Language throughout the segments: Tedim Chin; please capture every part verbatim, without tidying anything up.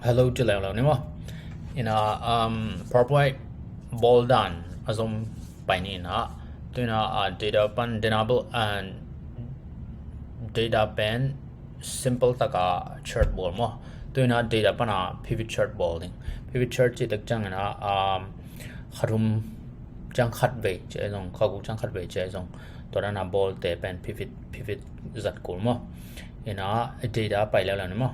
Hello, ci leuleu ni maw? Ina, um, PowerPoint bawl dan a zom pai ni ina. Tu ina, uh, data pan denable and data pen simple taka chart bawl maw? Tu ina data pana pivot chart bawl ding. Pivot chart ci tek ciang ina, um, kha thum ciang khat vei ci zong, kha guk ciang khat vei ci zong, tua dana bawlte pen pivot, pivot zat kul maw? Ina data pai leuleu ni maw?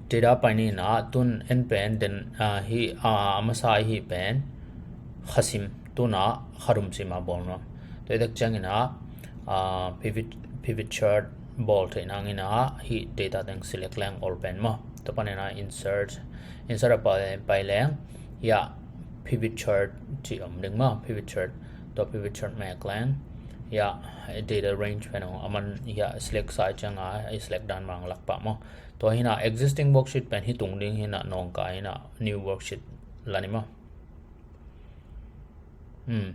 Data pai ni ina, tun en pen den, ah, hi, ah, a masa hi pen kha sim, tuna kha thum sim a bawl nuam. Tua i tek ciang ina, ah, pivot, pivot chart bawl theih nang ina hi data teng select leng all pen maw? Tua pan ina insert, insert a pai, pai leng, ya, pivot chart ci om ding maw? Pivot chart, tua pivot chart mek leng, ya, data range pen ong, a man, ya, select sa ciang a, i select dan mang lak pah maw? Tua hi ina existing worksheet pen hi tung ding hi ina, nawngkai hi ina new worksheet la ni maw? Hmm.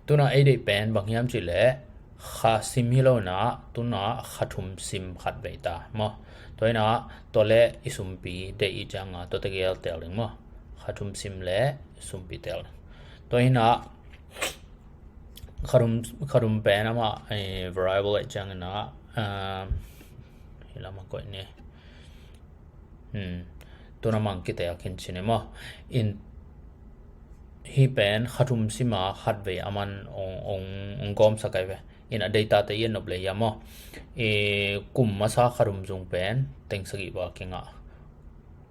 Tuna ei deih pen bang hiam cih leh kha sim hi lo ina, tuna kha thum sim khat vei ta maw? Tua ina, tua le i sumpi deih i ciang a, tua tegel tel ding maw? Kha thum sim le sumpi tel ding. Tua hi ina kha thum, kha thum pen amah, eh, variable i ciang ina, um, hi lam a koih ni. Hmm. Tuna mang kitel khin ci ni maw? In hi pen kha thum sim a khat vei a man ong, ong, ong gawm sak ai ve. Ina data te i en nop le hiam maw? I kum masa kha thum zung pen teng sagih val kingah.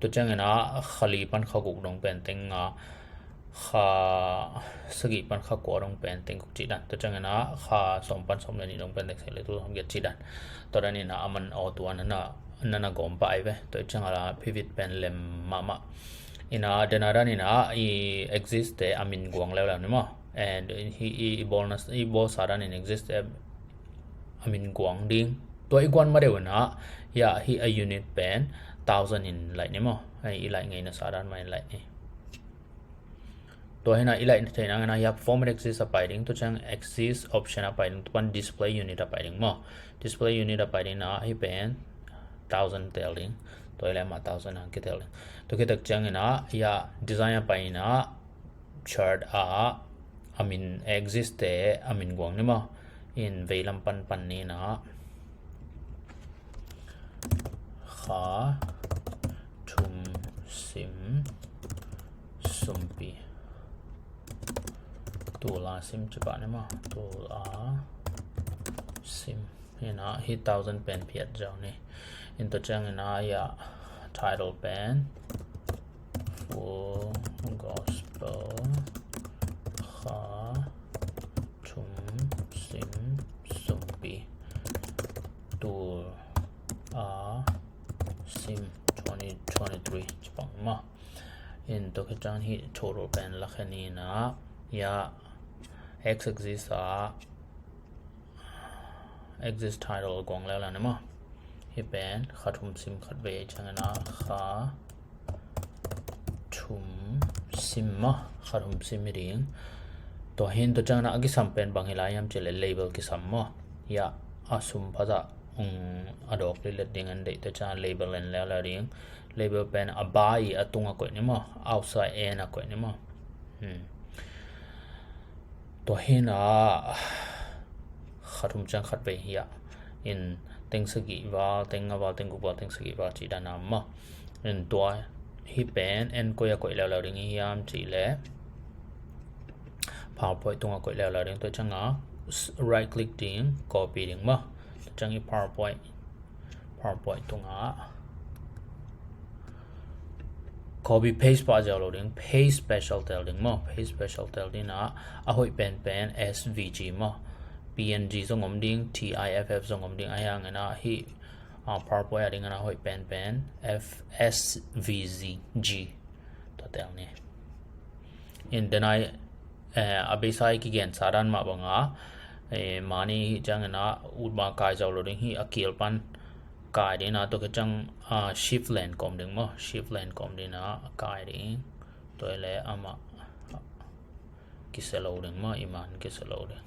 Tua ciang ina kha li pan kha guk dong pen teng nga, kha sagih pan kha kua dong pen teng guk cih dan. Tua ciang ina kha sawm pan sawm le nih dong pen teng sagih le tul sawm giat cih dan. Tua dan ina a man aw tua nana, nana gawm pah ai ve. Tua ciang ala pivot pen lem mahmah. Ina dena dan ina i exist te a min guang leuleu ni maw? And hi i, i bawl na, i bawl sa dan in exist te a min guang ding. Tua i guan ma deuh ina, ya, hi a unit pen thousand in laih ni maw? Ai, i laih ngeina sa dan mah in laih ni. Tua hi ina i laih theih nang ina, ya, format axis a pai ding, tua ciang axis option a pai ding, tua pan display unit a pai ding maw? Display unit a pai ding ina hi pen thousand tel ding. Tua i laih mah thousand a kitel ding. Tua kitek ciang ina, ya, design a pai ina, chart a, a min exist te a min guang ni maw? In veilam pan pan ni ina, kha thum sim sumpi, tul a sim ci pah ni maw? Tul a sim. Ina hi thousand pen phiat zau ni. In tua ciang ina, ya, title pen Full Gospel kha thum sim sumpi, tul a sim twenty twenty-three ci pah maw? In tua khit ciang hi total pen la khe ni ina, ya, x axis a exist title guang leuleu ni maw? Hi pen kha thum sim khat vei ciang ina kha thum sim maw? Kha thum sim hi ding. Tua hi in tua ciang ina a kisam pen bang hi lai hiam cih leh label kisam maw? Ya, a sum phazah, um, a dawk lilet ding an deih tua ciang label en leuleu ding. Label pen a bai a tung a koih ni maw? Outside in a koih ni maw? Hmm. Tua hi ina kha thum ciang khat vei hi a. In teng sagih val, teng nga val, teng guk val, teng sagih val ci dan a maw? In tua hi pen en koi a koih leuleu ding hi hiam cih leh PowerPoint tung a koih leuleu ding. Tua ciang a right click ding, copy ding maw? Tua ciang i PowerPoint, PowerPoint tung a copy paste pah ziau lo ding, paste special tel ding maw? Paste special tel ding ina a hoih pen pen S V G maw? P N G zong om ding, T I F F zong om ding, a hiang ina hi, ah, PowerPoint a ding ina a hoih pen pen F S V G. Tua tel ni. In denai, eh, a beisa i kigen sa dan mah bang a, eh, mani hi ciang ina ut ma kai zau lo ding hi a kil pan kai ding ina tua khit ciang, ah, shift len kawm ding maw? Shift len kawm ding ina kai ding. Tua i leh amah kisia lo ding maw? I man kisia lo ding.